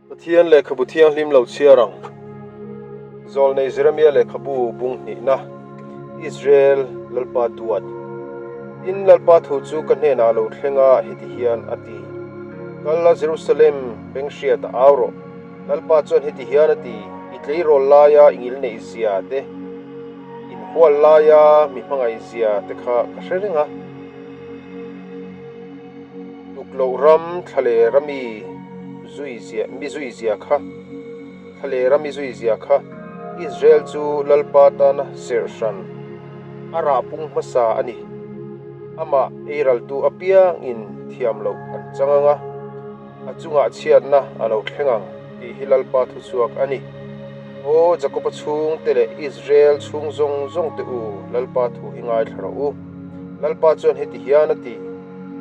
Pathian lehkhabu thianghlim lo chhiar ang. Zawlnei Jeremia lehkhabu bung hnihna, Israel Lalpa duat. Tin, Lalpa thu chu ka hnenah lo thleng a, heti hian a ti, Kal la Jerusalem benghriat a au rawh. Lalpa chuan heti hian a ti, I tleirawl laia i ngil neih zia te, inhual laia mi hmangaih zia te kha ka hre reng a. Tukloh ram thlalera mi zui zia mi zui zia kha thlalera mi zui zia kha Israel chu Lalpa tana serh hran a rah pung hmasa a ni. Amah eiraltu apiangin thiam loh an chang ang a, a chungah chhiatna a lo thleng ang tih hi Lalpa thuchhuak a ni. Aw Jakoba chhungte leh Israel chhung zawng zawngte u, Lalpa thu hi ngaithla rawh u. Lalpa chuan heti hian a ti.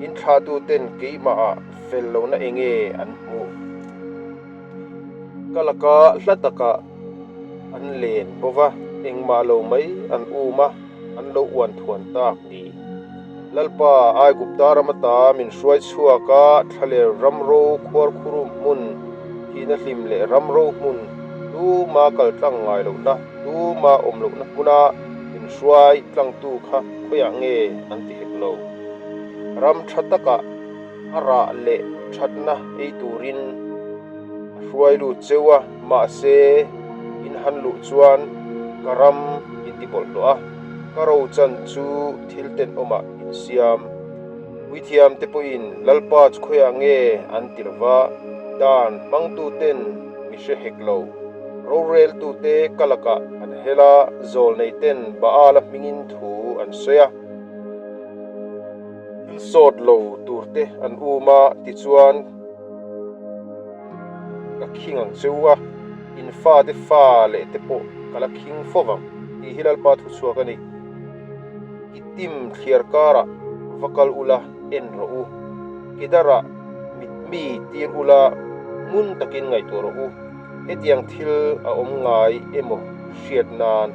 In thlahtuten keimahah fel lohna eng nge an hmuh? Ka laka hla takah an len bo va, engmah lo mai an um a, an lo uan thuan tak ni. Lalpa, Aigupta ram ata min hruai chhuak a, thlaler ramro khuarkhurum hmun, thihna hlim leh ramro hmun, tuma kal tlang ngai lohna, tuma awm lohna hmuna min hruai tlangtu kha khawiah nge an ti hek lo. Ram tha takah a rah leh thatna ei turin a hruai lut cheu a, mahse in han luh chuan ka ram in ti bawlhhlawh a, ka ro chan chu thil tenawmah in siam. Puithiam te pawhin Lalpa chu khawiah nge an ti lova, dan hmangtuten mi hre hek lo. Roreltute ka lakah an hel a, zawlneiten Baal-a hmingin thu an sawi a. Thil sawt lo tur te an um a, tichuan ka khing ang che u a, in fate fa leh te pawh ka la khing fo vang tih hi Lalpa thuchhuak a ni. I tim thliar karah va kal ula en rawh u, Kedarah mit mi tir ula ngun takin ngaihtuah rawh u, hetiang thil a awm ngai emaw hriat nan.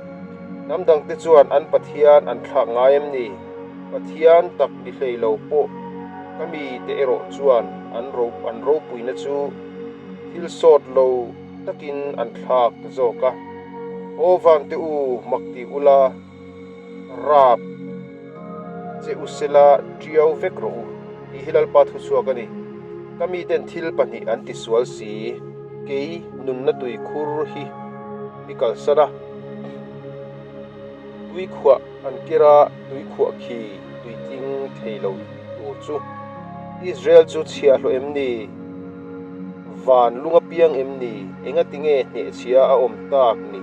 Hnam dangte chuan an Pathian an thlak ngai em ni? Pathian tak ni hlei lo pawh ka mite erawh chuan an ro an ropuina chu thil sawt lo takin an thlak zawk a. Aw vante u, mak ti ula, rap che u sela tiau vek rawh u, tih hi Lalpa thuchhuak a ni. Ka miten thil pahnih an ti sual si, kei nunna tuikhur hi mi kalsan a. Tuikhuah an ker a, tuikhuah khi tuitling thei lo tur chu Israel chu chhiahhlawh em ni? Van lung apiang em ni? Engati nge hnehchhia a awm tak ni?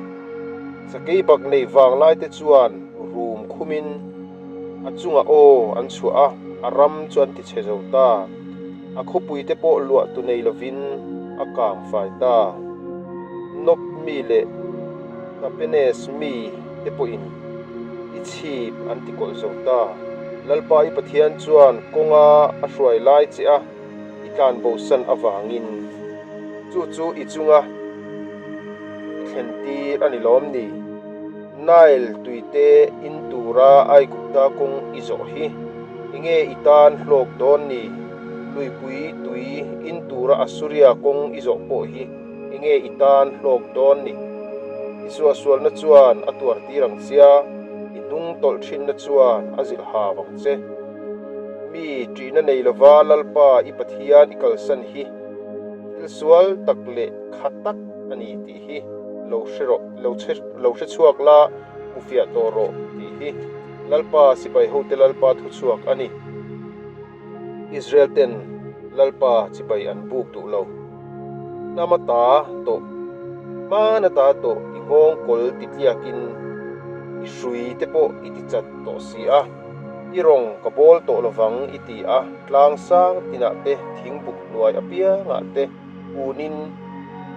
Sakei bak nei vanglai te chuan rum khumin a chungah aw an chhuah a, a ram chu an tichhe zo ta. A khawpui te pawh luah tu nei lovin a kang fai ta. Nop mi leh Tapenes mi te pawhin i chhip an ti kawlh zo ta. Lalpa i Pathian chuan kawnga a hruai lai che a, i tlan bosan avangin chu chu i chunga i thlen tir a ni lawm ni? Nile tuite in tura Aigupta kawng i zawh hi enge i tan hlawk dawn ni? Luipui tui in tura Assuria kawng i zawh pawh hi enge i tan hlawk dawn ni? I suahsualna chuan a tuar tir ang chia, i hnung tawlh thinna chuan a zilh hav ang che. Mi ṭihna nei lova Lalpa i Pathian i kalsan hi thil sual tak leh kha tak a ni tih hi lo hre rawh, lo chhe, lo hre chhuak la, hmu fiah tawh rawh tih hi Lalpa sipai hote Lalpa thuchhuak a ni. Israel ten Lalpa chibai an buk duh lo. Hnam ata tawh, hman ata tawh i nghawng kawl ti tliakin i hrui te pawh i ti chat tawh si a. I rawng ka bawl tawh lovang i ti a, tlang sang tinah te thingbuk hnuai apiangah te unin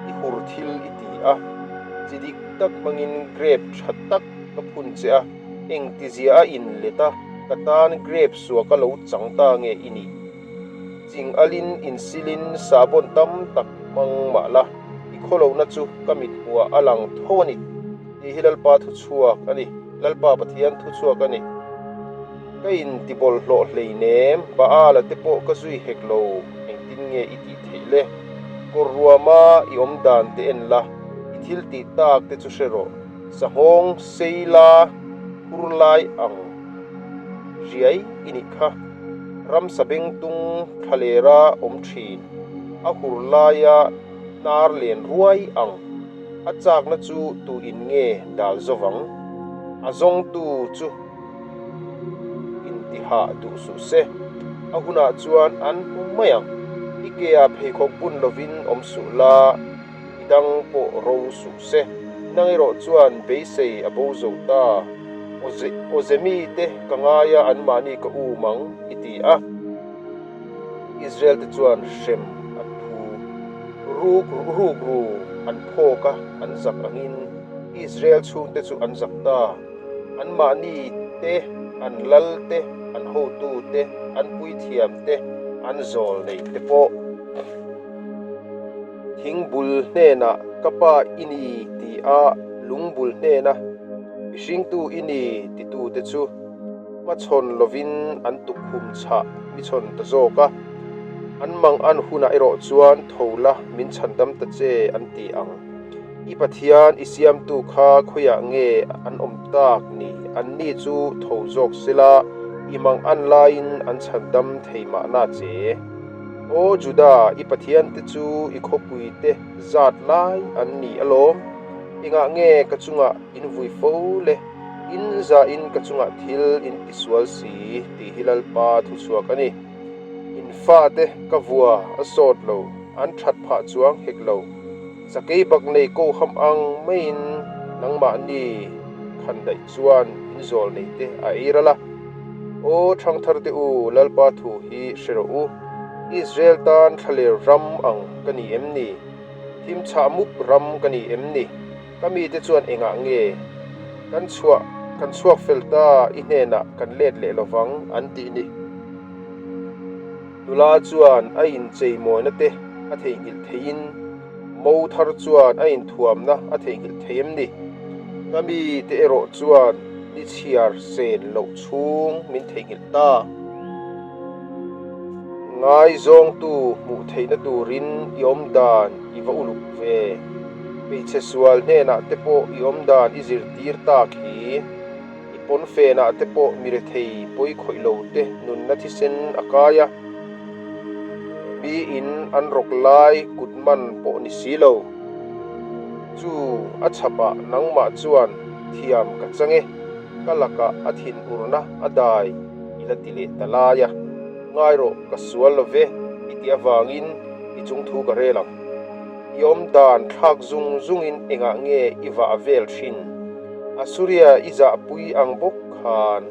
i hur thil i ti a. Chi dik tak hmangin grape tha tak ka phun che a, engtizia a in let a, ka tan grape sua ka lo chang ta nge i nih? Ching alin insilin sahbawn tam tak hmang mah la, i khawlohna chu ka mit hmuhah a lang tho a ni. Tih hi Lalpa thuchhuak a ni, Lalpa Pathian thuchhuak a ni. Ka inti bawlhhlawh hleinem, Baal-a te pawh ka zui hek lo, engtin nge i tih theih le? Kawr ruama i awm dan te en la, i thil tih tak te chu hre rawh. Sanghawng sei la hur lai ang riai i nih kha. Ramsa bengtung thlalera awm thin, a hur laia hnar len ruai ang. A chakna chu tu in nge dal zovang? A zawngtu chu intihah duh suh se, a hunah chuan an hmu mai ang. I ke-ah pheikhawk bun lovin awm suh la, i dang pawh ro suh se. Nang erawh chuan beisei a bo zo ta. Awze mite ka ngai a, anmahni ka um ang, i ti a. Israel te chuan hrem an phu. Ruk ruk ru an phawk a, an zak angin Israel chhungte chu an zak ta. Anmahni te, an lal te, an hotu te, an puithiam te, an zawl nei te pawh. Thingbul hnenah ka pa i ni ti a, lungbul hnena mihringtu i ni titute chu hmachhawn lovin an tukkhum chhah mi chhawn ta zawk a. An mang an hunah erawh chuan tho la min chhandam ta che an ti ang. I Pathian i siamtu kha khawiah nge an awm tak ni? Anni chu tho zawk sela i mang an laiin an chhandam thei mahna che. Aw Juda, i Pathiante chu i khawpuite zat lai an ni alawm. Engah nge ka chungah in vui fo le? In zahin ka chungah thil in tisual si tih hi Lalpa thuchhuak a ni. In fate ka vua a sawt lo, an that phah chuang hek lo. Sakei bak nei ko ham ang maiin nangmahni khan daih chuan in zawl nei te a ei ral a. Aw Thangthar te u, Lalpa thu hi hre rawh u. Israel tan thlaler ram ang ka ni em ni? Thim chhah mup ram ka ni em ni? Ka mite chuan engah nge kan chhuah kan chhuak fel ta i hnenah kan let leh lovang an tih ni. Nula chuan a incheimawina te a theihnghilh theiin mo thar chuan a inthuamna a theihnghilh thei em ni? Ka mite erawh chuan ni chhiar sen loh chhung min theihnghilh ta. Ngaizawngtu hmuh theihna turin i awm dan i va uluk ve. Hmeichhe sual hnenah te pawh i awm dan i zirtir tak hi. I pawnfenah te pawh mi rethei pawi khawih lo te nunna thisen a kai a, miin an rawk lai kut man pawh ni si lo. Chu a chhapah nangmah chuan thiam ka chang e, ka lakah a thinurna a dai i la ti leh ta lai a, ngai rawh ka sual lo ve i tih avangin i chungthu ka rel ang. I awm dan thlak zung zungin engah nge i vah vel thin? Asuria i zahpui ang bawk khan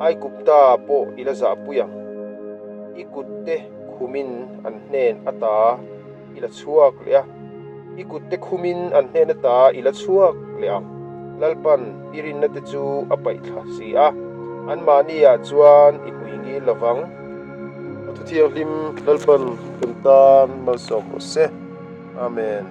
Aigupta pawh i la zahpui ang. I kutte khumin an hnen ata i la chhuak leh a, i kutte khumin an hnen ata i la chhuak leh ang. Lalpan i rinna te chu a paih thla si a, anmahniah chuan i hmui ngil lo vang. A Thuthianghlim Lalpan kan tan malsawm rawh se. Amen.